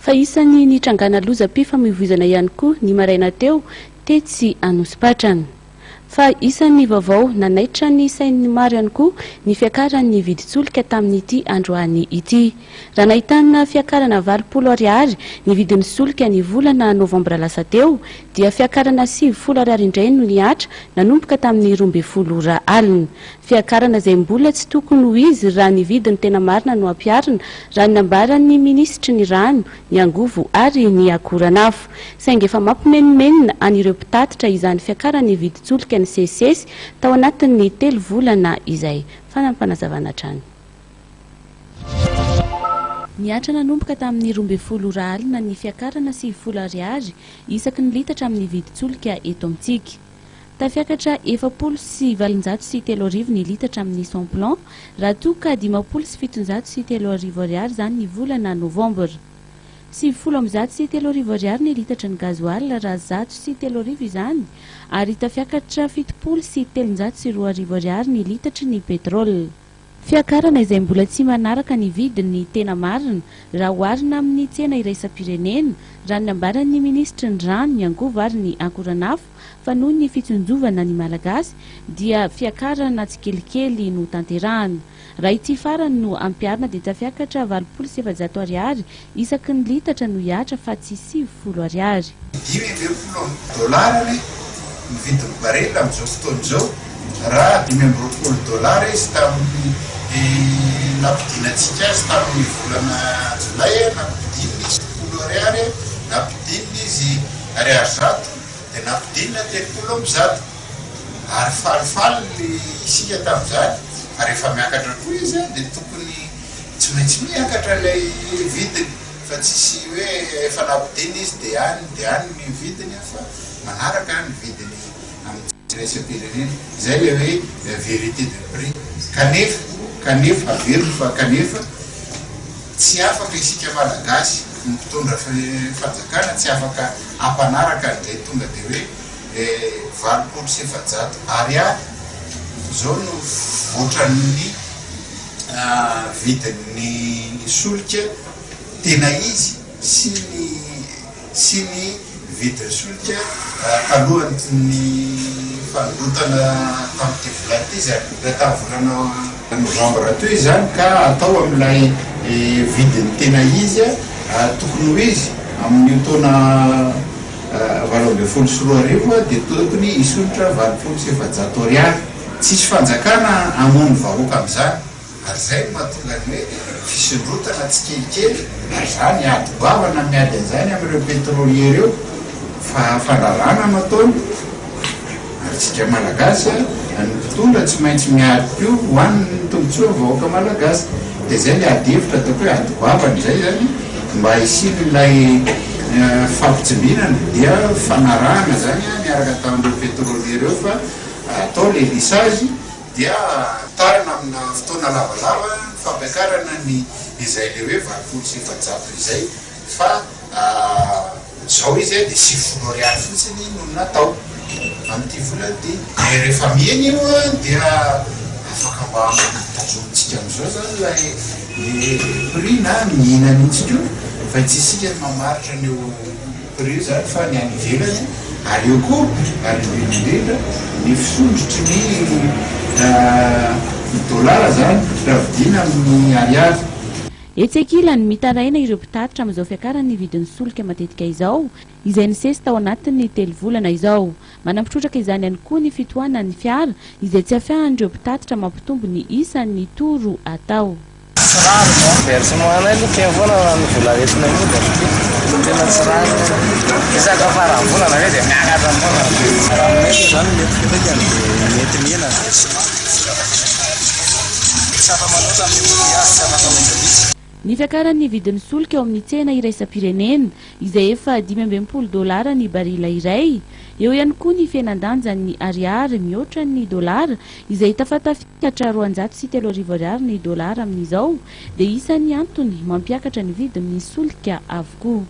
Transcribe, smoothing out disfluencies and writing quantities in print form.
Fa isan'ny nitrangana lozam-pifamoivoizana ihany koa ny maraina teo tetsy Anosipatrana. Fa isan'ny vaovao nanaitra ny sain'ny maro ihany koa ny fiakaran'ny vidin-tsolika tamin'ity androany ity. Raha nahitana fiakarana 80 ariary ny vidin'ny solika ny volana novambra lasa teo dia fiakarana 90 ariary indray no nihatra nanomboka tamin'ny 12 ora alina. Fiakarana izay mbola tsy tokony ho izy raha ny vidiny tena marina no ampiharina, raha ny nambaran'ny minisitry ny rano, ny angovo ary ny akoran'afo. Saingy efa mampimenomenona an'ireo mpitatitra izany fiakaran'ny vidin-tsolika nisesisesy tao anatin'ny telo volana izay. Fanampinazavana hatrany. Nihatra nanomboka tamin'ny 12 ora alina ny fiakarana 90 ariary isaky ny litatra amin'ny vidin-tsolika eto amintsika. Tafiakatra 3840 ny litatra amin'ny sans plomb, raha toa ka 3750 ariary izany ny volana novambra. 3090 ariary ny litatra ny gasoil raha 103 izany, ary tafiakatra 370 ariary ny litatry ny pétrole. Fiakarana izay mbola tsy manaraka ny vidiny tena marina raha oharina amin'ny tsena iraisam-pirenena, raha ny nambaran'ny minisitry ny rano, ny angovo ary ny akoran'afo fa noho ny fitsinjovana ny Malagasy dia fiakarana tsikelikely no tanterahana. Raha ity farany no ampiharina dia tafiakatra 480 ariary isaky ny litatra no hihatra fa tsy 90 ariary. 65 dolara anie ny vidin'ny baril amin'izao fotoana izao, raha 25 dolara izy tamin'ny nampidinantsika azy tamin'ny volana jolay, nampidinina izy 10 ariary, nampidinina izy ariary 100, dia nampidinina 130, ary falifaly isika tamin'izany, fa rehefa miakatra koa izy dia tokony tsy maintsy miakatra ilay vidiny, fa tsisy hoe efa nampidinina izy dia any dia any ny vidiny fa manaraka ny vidiny amin'ny iraisam-pirenena. Izay ilay hoe vérité de prix. Kanefa, kanefa, averiko fa kanefa tsy afaka isika Malagasy, ny mpitondra fanjakana tsy afaka hampanaraka an'izay tonga dia hoe 480 ariary izao no voatran'ny vidin'ny solika tena izy sy ny sy ny vidin'ny solika talohan'ny fanondrotana tamin'ity volana ity izany, raha tamin'ny volana novambra teo izany ka atao amin'ilay vidiny tena izy tokony ho izy amin'io taona 2018 dia tokony hisolotra 480 ariary. Tsisy fanjakana hamono vahoaka amin'izany. Ary izay no mahatonga ny hoe fisondrotana tsikelikely, ary izany ady goavana miady an'izany amin'ireo pétroliers ireo fa fandrarana no ataony, ary tsika Malagasy ny mpitondra tsy maintsy miady koa ho an'ny tombotsoan'ny vahoaka Malagasy, dia izay ilay ady hevitra ataoko hoe ady goavana izay izany mba hisian'ilay fampitsimbinana dia fanarahana izany niaraka tamin'ireo pétroliers ireo fa atao ilay lissage. Dia tarina amina fotoana lavalava ny fampiakarana ny izay le hoe 480 izay fa zao izy dia 90 ariary fotsiny no natao amin'ity volana ity. Dia rehefa mihena io dia afaka mba tazomintsika amin'izao zany ilay prix na mihena mihitsy koa fa tsy isika no mamaritra an'io prix io zany fa ny any ivelany. Ary eo koa, ary indrindra indrindra, ny fisondrotry ny dolara zany raha vidiana amin'ny ariary. Etsy ankilany, mitaraina ireo mpitatitra amin'izao fiakaran'ny vidin'ny solika matetika izao, izay nisesy tao anatin'ny telo volana izao. Manampy trotraka izany ihany koa ny fitohanan'ny fiara, izay tsy afahan'ireo mpitatitra mampitombo ny isan'ny toro atao. Tsy rariny an! Versement anay aloha kely foana raha ny vola entinay mody amin'ity. Tena tsy rariny aloha. Isaka faran'ny volana ve dia miakatra foana. Raha aminay aloha izany ny mety fiantraikany dia mety mihena ny versement. Tsy afa-manoatra amin'ny embouteillage, tsy afaka mody mihitsy. Ny fiakaran'ny vidin'ny solika eo amin'ny tsena iraisam-pirenena, izay efa 65 dolara ny barila iray. Eo ihany koa ny fihenan-danjan'ny ariary mihoatra ny dolara, izay tafatafiakatra 3200 ariary ny dolara amin'izao, dia isan'ny antony mampiakatra ny vidin'ny solika avokoa.